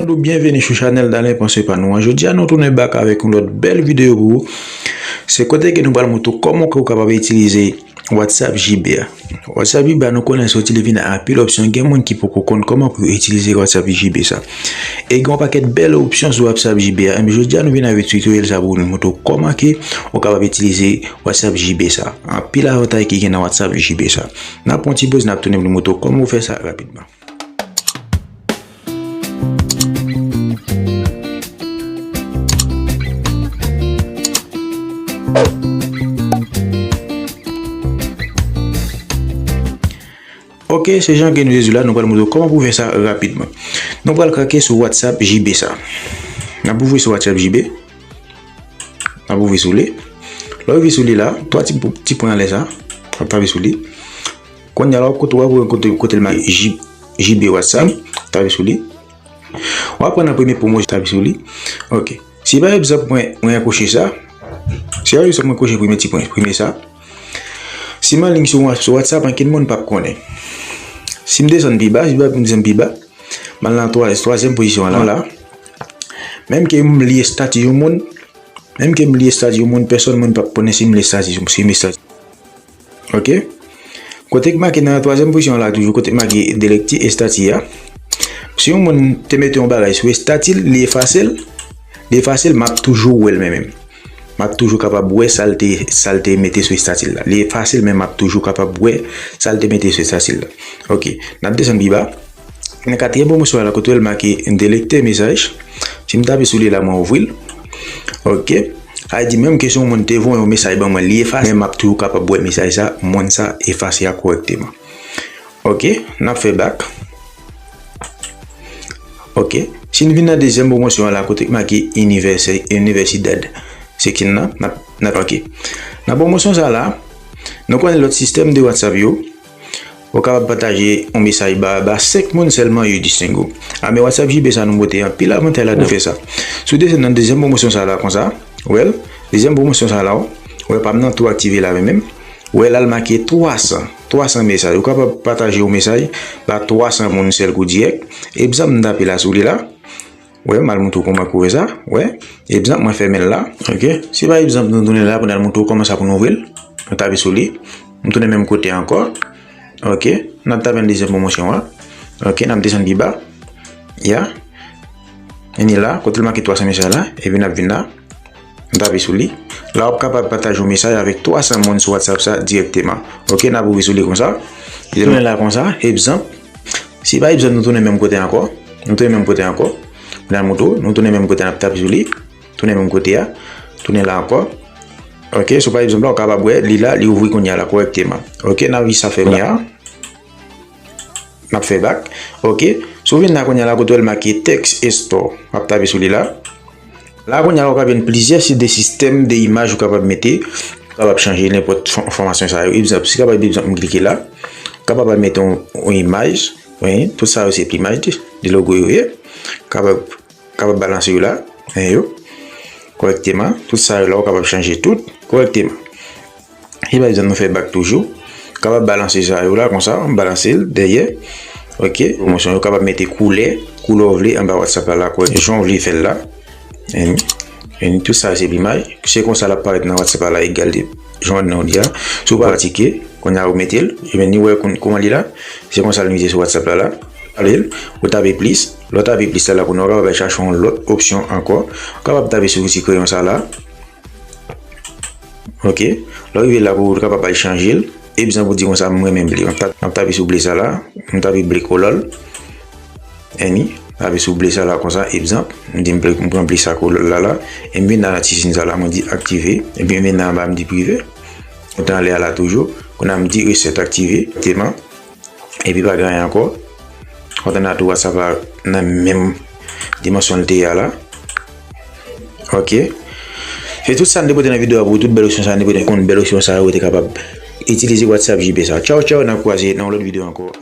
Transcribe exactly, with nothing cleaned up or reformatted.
Bonjou, byenveni sou chanèl Dalen Panse Pa Nou an. Jodi a, nou tounen back avèk yon lòt bèl videyo pou ou. Se kote ke nou pral montre w kòman ke w kapab itilize WhatsApp J B a. WhatsApp J B a, nou konnen se yon ti li vin ak anpil opsyon. Gen moun ki poko konn kòman pou yo itilize WhatsApp J B sa. E gen yon pakèt bèl opsyon sou WhatsApp J B a. Enben, jodi a, nou vin avèk tutoriel sa pou nou montre w kòman ke w kapab itilize WhatsApp J B sa. Anpil avantay ki gen nan WhatsApp J B sa. N ap pran ti poz, n ap tounen pou nou montre w kòman pou fè sa rapidman. Ok, se jan ke nou te di w la, nou pral montre w kòman pou fè sa rapidman. Nou pral klike sou WhatsApp J B sa. N ap ouvri sou WhatsApp J B. N ap ouvri sou li. Lè w rive sou li la, twa ti, ti pwen anlè sa. W ap tape sou li. Kounye a la, w ap kote, w ap wè kote, kote l make J-, J B WhatsApp. Tape sou li. W ap pran nan premye pwomosyon, tape sou li. Ok. Si pa egzanp, mwen, mwen akwoche sa. Si pa egzanp, mwen akwoche premye ti pwen, premye sa. Si m anliy sou, sou WhatsApp, ankenn moun p ap konnen. Si m desann pi ba, si m desann pi ba, m al nan twa-, twazyèm pozisyon an la. Menm ke m li estati yon moun, menm ke m li estati yon moun, pèsòn moun p ap konnen si m li estati, si m estati. Ok? Kote k make nan twazyèm pozisyon an la toujou, kote k make delete estati a. Si yon moun te mete yon bagay sou estati l, li efase l, li efase l, m ap toujou wè l mwen menm. M ap toujou kapab wè sa l te, sa l te mete sou estati l la. Li efase l, men m ap toujou kapab wè sa l te mete sou estati l la. Ok, n ap desann pi ba. Nan katriyèm pwomosyon an la, kote w wè l make delete mesaj. Si m tape sou li la, mwen ouvri l. Ok. Sa vle di menm ke si yon moun te voye yon mesaj ban mwen, li efase, men m ap toujou kapab wè mesaj sa, moun sa efase a kòrèkteman. Ok, n ap fè back. Ok. Si n vin nan dezyèm pwomosyon an la, kote k make Universi-, Universidad Sekin nan, n ap, n ap, ok. Nan pwomosyon sa la, nou konnen lòt sistèm de WhatsApp yo, ou kapab pataje yon mesaj ba, ba senk moun sèlman yo distenge w. A, men WhatsApp J B sa nou pote anpil avantay ladan pou fè sa. Si w desann nan dezyèm pwomosyon sa la konsa, w wè l, dezyèm pwomosyon sa la, w wè pa m nan tou aktive la menm. W wè la l make twa san, twa san mesaj. Ou kapab pataje yon mesaj ba twa san moun sèl kou dirèk. Egzanp, m tape la sou li la. Wè, m al montre w kòman pou w fè sa. Wè, egzanp, mwen fèmen l la. Ok. Si pa egzanp, nou tounen la pou n al montre w kòman sa pou nou ouvri l. Nou tape sou li. Nou tounen menm kote ankò. Ok. N ap tape nan dezyèm pwomosyon an. Ok, n ap desann pi ba. Ya. Vini la, kote l make twa san mesaj la. Epi n ap vin la. N tape sou li. La, w ap kapab pataje yon mesaj avèk twa san moun sou WhatsApp sa dirèkteman. Ok, n ap ouvri sou li konsa. Li tounen la konsa. Egzanp. Si pa egzanp, nou tounen menm kote ankò. Nou tounen menm kote ankò. N al montre w, nou tounen menm kote, n ap tape sou li. Tounen menm kote a. Tounen la ankò. Ok, so pa egzanp la, w kapab wè, li la, li ouvri kounye a la kòrèkteman. Ok, n ap jis sa fè kounye a. N ap fè back. Ok, so w vin la kounye a la, kote w wè l make text store. W ap tape sou li la. La kounye a la, w kapab jwenn plizyè si de sistèm de imaj ou kapab mete. Ou kapab chanje nenpòt fò-, fòmasyon sa yo. Egzanp, si kapab, egzanp, m klike la. Ou kapab al mete yon, yon imaj. Wi, tout sa yo se plimaj de, de logo yo ye. Kapab, kapab balanse yo la, men yo, kòrèkteman. Tout sa yo la, ou kapab chanje tout kòrèkteman. E pa egzanp, nou fè back toujou. Kapab balanse sa yo la, konsa, balanse l dèyè. Ok, pwomosyon yo kapab mete koulè, koulè w vle anba WhatsApp la, la, kòrèk, jan w vle fè l la. Vini, vini, tout sa se plimaj. Se konsa l ap parèt nan WhatsApp la, la, egal de jan w di a. Si w pratike, kounye a ou mete l, ebyen, ni wè kon-, kòman li la. Se konsa l mize sou WhatsApp la, la. Ale l, ou tape plis. Lè w tape plis la, la, kounye a, ou kapab al chache yon lòt opsyon ankò. Ou kapab tape sou ti kreyon sa la. Ok. Lè w rive la, pou ou kapab al chanje l. Egzanp, ou di konsa, m renmen ble. M ap ta-, m ap tape sou ble sa la. M tape ble kolòl. Vini, tape sou ble sa la konsa, egzanp, m di m pre-, m pran ble sa kolòl la la, e m vin nan ti siy sa la, mwen di aktive, epi m vin nan anba, m di prive. Ou t anlè a la toujou, kounye a m di reset aktive, egzakteman, epi pa gen anyen ankò. Ou t nan tou WhatsApp la nan menm dimansyon l te ye a la. Ok. Se tout sa n te pote nan videyo a pou ou, tout bèl opsyon sa n te pote, konn bèl opsyon sa yo, ou te kapab itilize WhatsApp J B sa. Tchaw, tchaw, n ap kwaze nan yon lòt videyo ankò.